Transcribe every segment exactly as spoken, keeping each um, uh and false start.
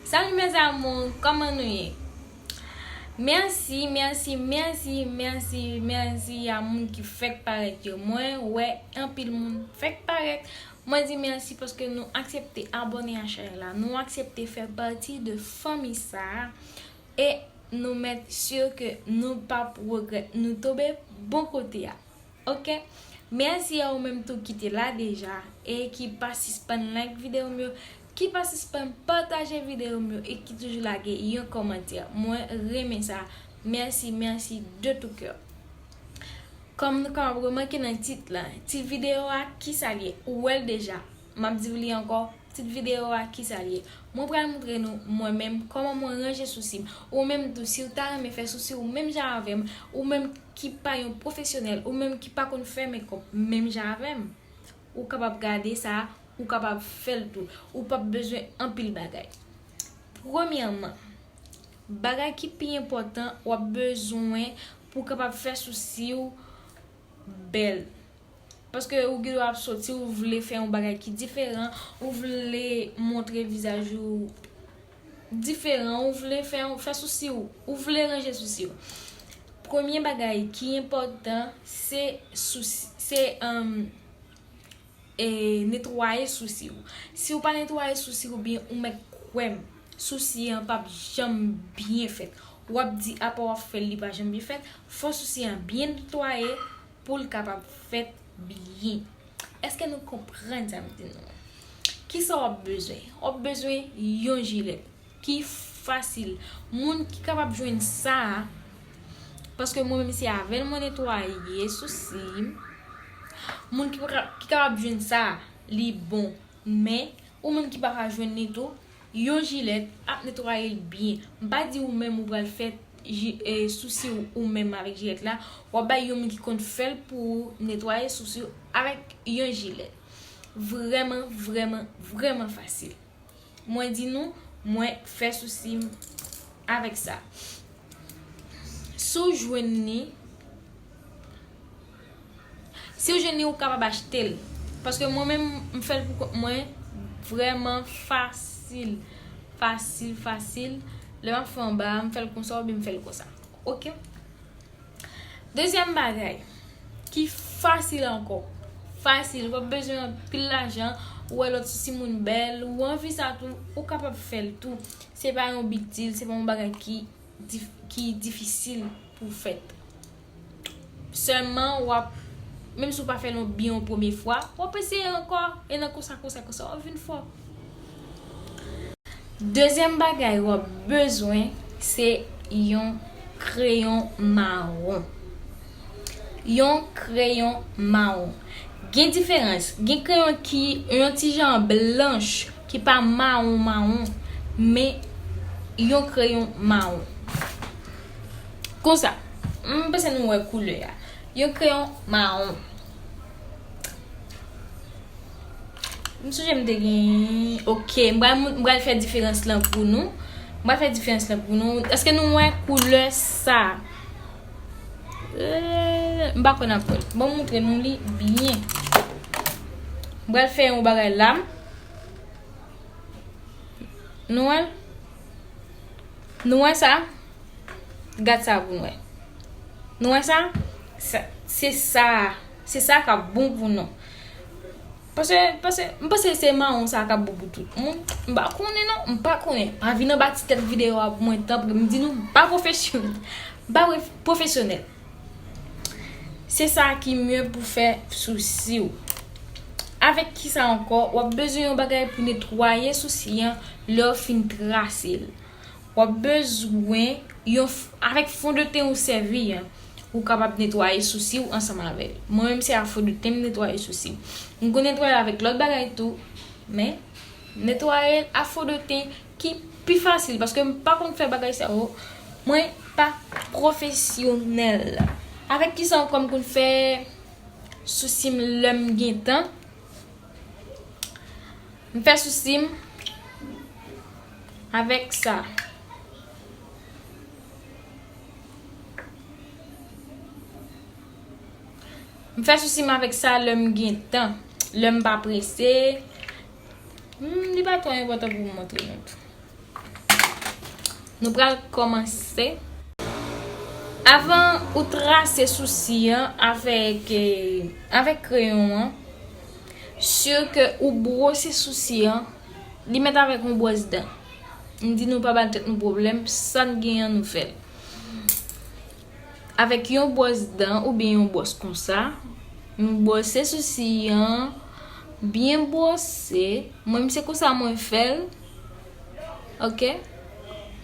Salut mes amours, kòman nou ye? Mèsi, mèsi, mèsi, mèsi, mèsi a moun ki fèk parèt yo. Mwen wè anpil moun fèk parèt. Mwen di mèsi paske nou aksepte abòne a chanèl la. Nou aksepte fè pati de fanmi sa a. E nou mèt si ke nou p ap regrèt nou tonbe bon kote a. Ok? Mèsi a ou menm tou ki te la deja e ki pa sispann like videyo m yo, ki pa sispann pataje videyo m yo e ki toujou lage yon kòmantè. Mwen renmen sa. Mèsi, mèsi de tout cœur. Kòm nou kapab remake nan tit la, tit videyo a kisa l ye? Ou wè l deja. M ap di w li ankò, tit videyo a kisa l ye? Mwen pral montre nou mwen menm kòman mwen ranje sousi m. Ou menm tou, si w ta renmen fè sousi w menm jan avè m, ou menm ki pa yon pwofesyonèl, ou menm ki pa konn fè makeup menm jan avè m, ou kapab gade sa, ou kapab fè l tou. Ou p ap bezwen anpil bagay. Premyèman, bagay ki pi enpòtan w ap bezwen pou w kapab fè sousi w bèl. Paske ou gen dwa ap soti, ou vle fè yon bagay ki diferan, ou vle montre vizaj ou diferan, ou vle fè, fè sousi w, ou vle ranje sousi w. Premye bagay ki enpòtan, se sousi, se, um, e, netwaye sousi w. Si w pa netwaye sousi w byen, ou mèt kwè m, sousi an p ap janm byen fèt. W ap di, apa w ap fè l, li pa janm byen fèt. Fò sousi an byen netwaye pou l kapab fèt byen. Èske nou konprann sa m di nou an? Kisa w ap bezwen? W ap bezwen yon jilèt ki fasil. Moun ki kapab jwenn sa a, paske mwen menm se avè l mwen netwaye sousi m. Moun ki pa ka, ki kapab jwenn sa a, li bon. Men, ou menm ki pa ka jwenn li tou, yon jilèt ap netwaye l byen. M pa di ou menm ou pral fè ji-, e, sousi w ou menm avèk jilèt la. W ap bay yon moun ki konn fè l pou ou netwaye sousi w avèk yon jilèt. Vrèman, vrèman, vrèman fasil. Mwen di nou, mwen fè sousi m avèk sa. Si w jwenn li, si w jwenn li, ou kapab achte l. Paske mwen menm, m fè l pou kont mwen, vrèman fasil. Fasil, fasil. Lè m ap fè anba a, m fè l konsa oubyen m fè l konsa. Ok? Dezyèm bagay, ki fasil ankò. Fasil, w pa bezwen anpil lajan, ou wè lòt sousi moun bèl, ou anvi sa tou, ou kapab fè l tou. Se pa yon big deal, se pa yon bagay ki dif-, ki difisil pou fèt. Sèlman, w ap, menm si w pa fè l byen yon premye fwa, w ap eseye ankò, e nan konsa, konsa, konsa, w ap vin fò. Dezyèm bagay w ap bezwen, se yon kreyon mawon. Yon kreyon mawon. Gen diferans. Gen kreyon ki yon ti jan blanch, ki pa mawon mawon, men yon kreyon mawon. Konsa, m panse nou wè koulè a. Yon kreyon mawon. M sonje m te gen, ok, m pral, m pral fè diferans lan pou nou. M pral fè diferans lan pou nou. Èske nou wè koulè sa? Eh, m pa kwè n ap wè l. Bon, m montre nou li byen. M pral fè yon bagay la. Nou wè l? Nou wè sa? Gad sa pou nou wè. Nou wè sa? Sa, se sa. Se sa k ap bon pou nou. Paske, paske, m panse se mawon sa k ap bon pou tout moun. M pa konnen non, m pa konnen. Pa vin anba ti tèt videyo a pou mwen, tanpri. M di nou, m pa pwofesyonèl. M pa pwofesyonèl. Se sa ki mye pou fè sousi w. Avèk kisa ankò? W ap bezwen yon bagay pou netwaye sousi an lè w fin trase l. W ap bezwen yon f-, avèk fondeten ou sèvi an, ou kapab netwaye sousi w ansanm avè l. Mwen menm se a fondeten m netwaye sousi m. M konn netwaye avèk lòt bagay tou, men netwaye l a fondeten ki pi fasil, paske m pa konn fè bagay sa yo. Mwen pa pwofesyonèl. Avèk kisa ankò m konn fè sousi m lè m gen tan? M fè sousi m avèk sa. M fè sousi m avèk sa lè m gen tan, lè m pa prese. Hmm, li pa twò enpòtan pou m montre nou tou. Nou pral kòmanse. Avan ou trase sousi an avèk, eh, avèk kreyon an, si ke ou bwose sousi an, li mèt avèk yon bwòs dan. M di nou pa ba tèt nou pwoblèm, sa n genyen nou fè l. Avèk yon bwòs dan oubyen yon bwòs konsa, nou bwose sousi an, byen bwose. Mwen, se konsa mwen fè l. Oke?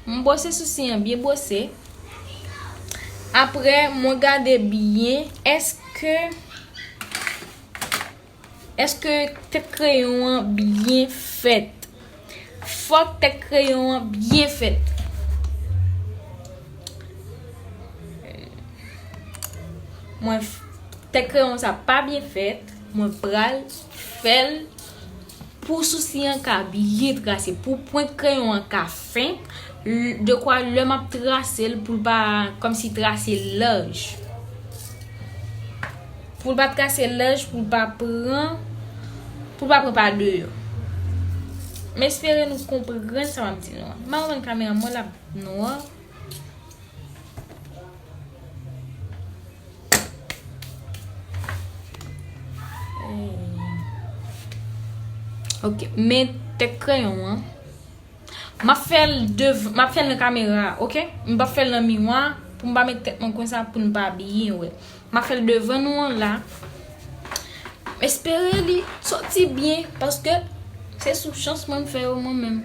M bwose sousi an byen bwose. Apre, mwen gade byen, èske, èske tèt kreyon an byen fèt? Fòk tèt kreyon an byen fèt. Mwen, tèt kreyon sa pa byen fèt, mwen pral fè l pou sousi an ka byen trase, pou pwent kreyon an ka fen, dekwa lè m ap trase l pou l pa kòmsi trase laj. Pou l pa trase laj, pou l pa pran, pou l pa pran pa deyò. M espere nou konprann sa m ap di nou an. M a wè kamera mwen la nwa. Ok, men tèt kreyon an. M ap fè l dev-, m ap fè l nan kamera, oke? M p ap fè l nan miwa pou m pa met tèt mwen konsa pou n pa byen wè. M ap fè l devan nou an la. M espere li soti byen paske se sou chans mwen m fè yo mwen menm.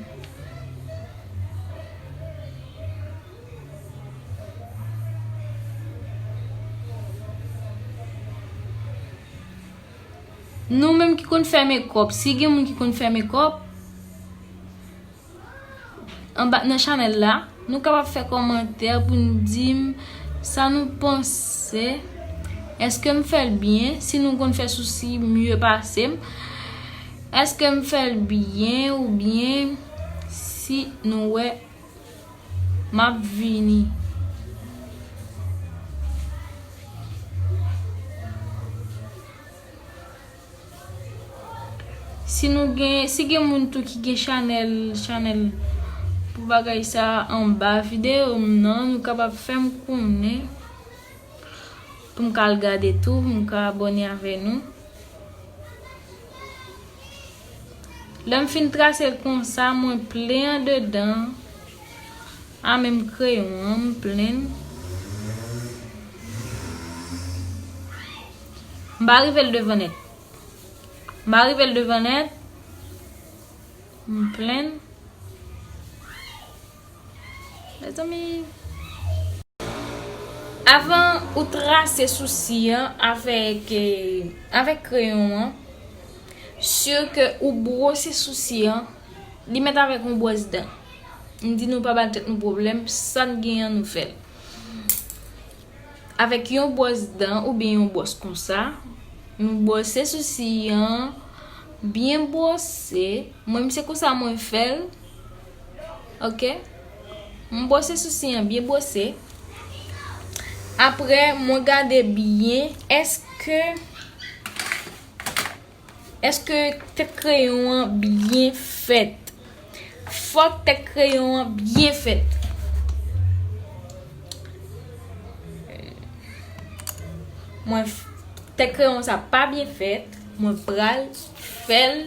Nou menm ki konn fè mekòp, si gen moun ki konn fè mekòp, anba nan chanèl la, nou kapab fè kòmantè pou n di m sa nou panse. Èske m fè l byen? Si nou konn fè sousi mye pase m, èske m fè l byen oubyen si nou wè m ap vini. Si nou gen, si gen moun tou ki gen chanèl, chanèl pou bagay sa anba videyo m nan, nou kapab fè m konnen pou m ka al gade tou, pou m ka abòne avè nou. Lè m fin trase l konsa, mwen plen andedan a menm kreyon an, m plen. M pa rive l devan nèt. M pa rive l devan nèt. M plen. Mezanmi. Avan ou trase sousi an avèk, eh, avèk kreyon an, si ke ou bwose sousi an, li mèt avèk yon bwòs dan. M di nou pa ba tèt nou pwoblèm, sa n genyen nou fè l. Avèk yon bwòs dan oubyen yon bwòs konsa, nou bwose sousi an, byen bwose. Mwen, se konsa mwen fè l. Oke? M bwose sousi an byen bwose. Apre, mwen gade byen, èske, èske tèt kreyon an byen fèt? Fòk tèt kreyon an byen fèt. Mwen, tèt kreyon sa pa byen fèt, mwen pral fè l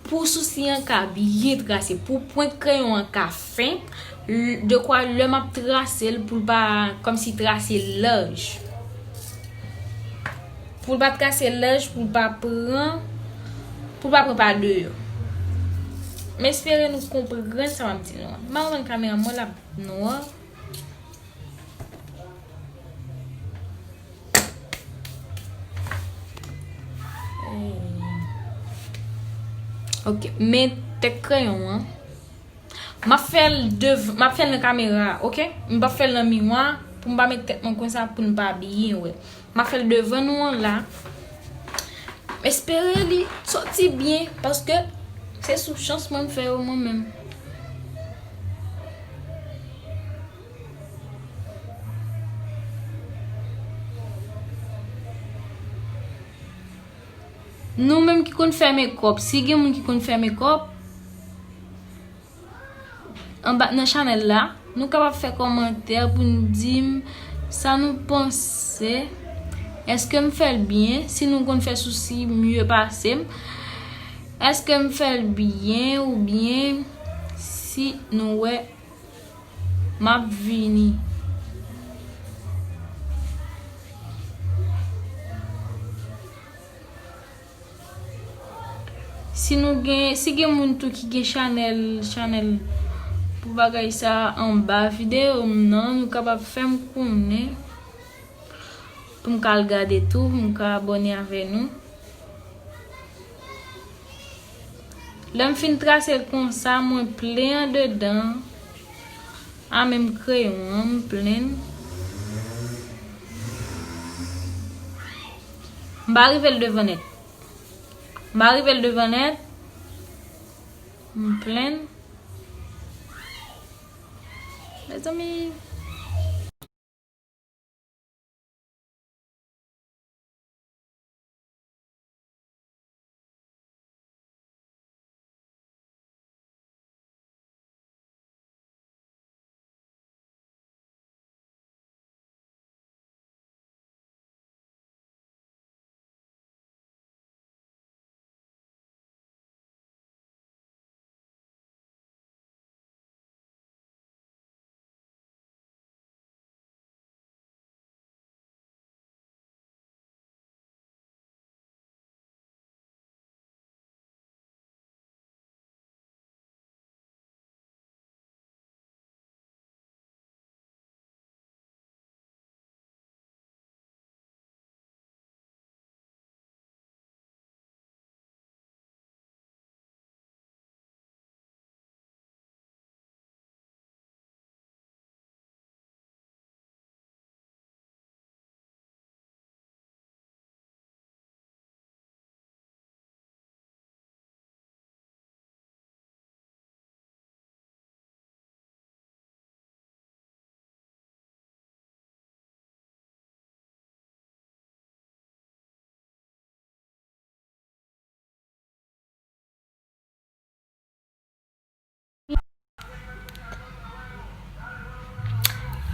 pou sousi an ka byen trase, pou pwent kreyon an ka fen, dekwa lè m ap trase l pou l pa kòmsi trase laj. Pou l pa trase laj, pou l pa pran, pou l pa pran pa deyò. M espere nou konprann sa m ap di nou an. M a wè kamera mwen la nwa. Ok, men tèt kreyon an. M ap fè l dev-, m ap fè l nan kamera, oke? M p ap fè l nan miwa pou m pa met tèt mwen konsa pou n pa byen wè. M ap fè l devan nou an la. M espere li soti byen paske se sou chans mwen m fè yo mwen menm. Nou menm ki konn fè mekòp, si gen moun ki konn fè mekòp, anba nan chanèl la, Nou kapab fè kòmantè pou n di m sa nou panse. Èske m fè l byen? Si nou konn fè sousi mye pase m, èske m fè l byen oubyen si nou wè m ap vini? Si nou gen, si gen moun tou ki gen chanèl, chanèl pou bagay sa anba videyo m nan, nou kapab fè m konnen pou m ka al gade tou, pou m ka abòne avè nou. Lè m fin trase l konsa, mwen plen andedan. A menm kreyon an, m plen. M pa rive l devan nèt. M pa rive l devan nèt. M plen. Mezanmi.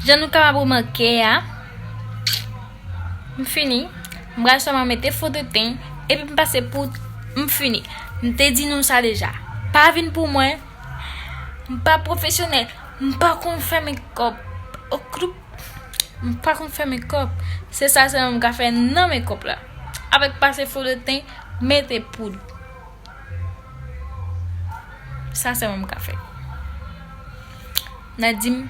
Jan nou kapab remake a, m fini. M pral sèlman mete fodeten epi m pase poud, m fini. M te di nou sa deja. Pa vin pou mwen. M pa pwofesyonèl. M pa konn fè mekòp. Okloup. M pa konn fè mekòp. Se sa sèlman m ka fè nan mekòp la. Avèk pase fodeten, mete poud. Sa sèlman m ka fè. N a di m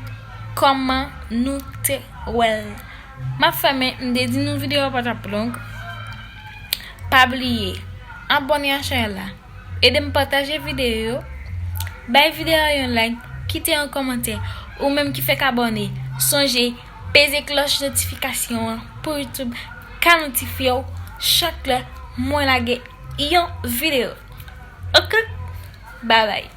kòman nou te wè l. M ap fèmen, m te di nou videyo a pa t ap long. Pa bliye abòne a chanèl la. Ede m pataje videyo yo. Bay videyo a yon like, kite yon kòmantè. Ou menm ki fèk abòne, sonje peze klòch notifikasyon an pou YouTube ka notifye w chak lè mwen lage yon videyo. Oke? Babay.